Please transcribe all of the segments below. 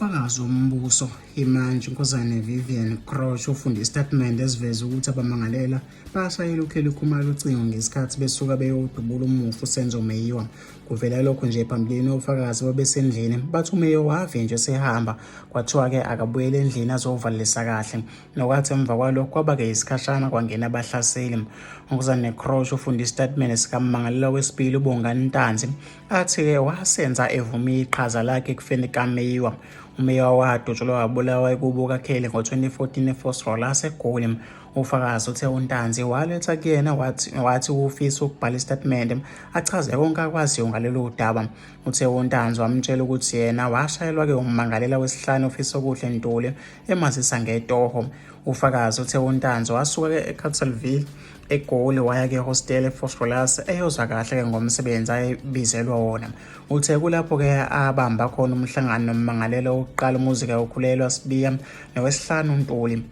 Ufakazi wombuso imantshi uNkosazana Vivian Crouch ufunde isitatimende esiveza ukuthi abamangalela bashayela uKelly Khumalo ucingo ngesikhathi besuka beyodubula umufi uSenzo Meyiwa. Kuvela lokhu nje phambilini ofakazi babesendlini bathi uMeyiwa wavinjwa esehamba kwathiwa-ke akabuyele endlini azovalelisa kahle. Nokwathi emva kwalokho kwaba-ke isikhashana kwangena abahlaseli. UNkosazana Crouch ufunde isitatimende sikammangalelwa wesibili uBongani Ntanzi athi-ke wasenza evuma iqhaza lakhe ekufeni kukaMeyiwa. UMeyiwa wadutshulwa wabulawa ekubo kaKelly ngo-2014 eVosloorus eGoli. Ufakazi uthe uNtanzi waletha kuyena wathi ufisa ukubhala isitatimende achaze konke akwaziyo ngalolu daba. Uthe uNtanzi wamtshela ukuthi yena washayelwa-ke ummangalela wesihlanu uFisokuhle Ntuli emazisa ngetoho. Ufakazi uthe uNtanzi wasuka eCarltonville eGoli waya ke-hostel eVosloorus eyozwa kahle-ke ngomsebenzi ayebizelwa wona. Uthe kulapho-ke abamba khona umhlangano nommangalelwa wokuqala uMuzika uKhulelwa Sibiya nowesihlanu uNtuli.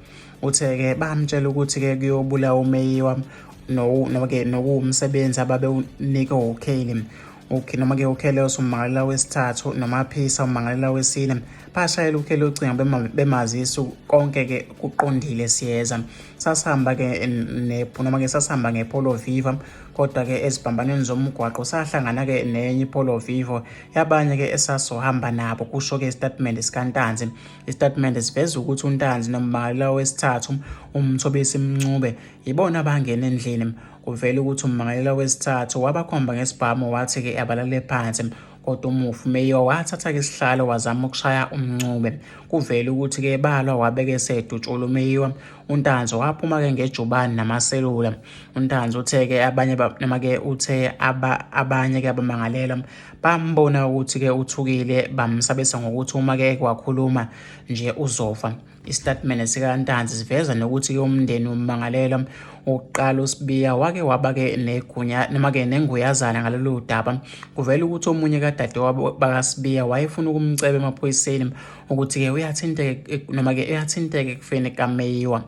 Uthe-ke bamtshela ukuthi-ke kuyobulawa uMeyiwa noma-ke nokuwumsebenzi ababewunikwe uKelly. Noma-ke uKelly osummangalela wesithathu noMaphisa ummangalela wesine bashayela uKelly ucingo bemazisa konke-ke kuqondile siyeza. Sasihamba-ke noma-ke sasihamba ngePolo Vivo kodwa-ke ezibhambanweni zomgwaqo sahlangana-ke nenye iPolo Vivo yabanye-ke esasohamba nabo, kusho-ke isitatimende sikaNtanzi. Isitatimende siveza ukuthi uNtanzi nommangalelwa wesithathu uMthobisi Mncube yibona abangena endlini. Kuvela ukuthi ummangalelwa wesithathu wabakhomba ngesibhamu wathi-ke abalale phansi kodwa umufi uMeyiwa wathatha-ke isihlalo wazama ukushaya uMncube. Kuvela ukuthi-ke balwa wabeke esedutshula uMeyiwa. UNtanzi waphuma-ke ngejubane namaselula. UNtanzi uthe-ke abanye noma-ke uthe abanye-ke abamangalelwa bambona ukuthi-ke uthukile bamsabisa ngokuthi uma-ke kwakhuluma nje uzofa. Isitatimende sikaNtanzi siveza nokuthi-ke umndeni wommangalelwa wokuqala uSibiya wake waba-ke negunya noma-ke nenguyazana ngalolu daba. Kuvela ukuthi omunye kadadewabo bakaSibiya wayefuna ukumceba emaphoyiseni ukuthi-ke uyathinteka noma-ke uyathinteka ekufeni kukaMeyiwa.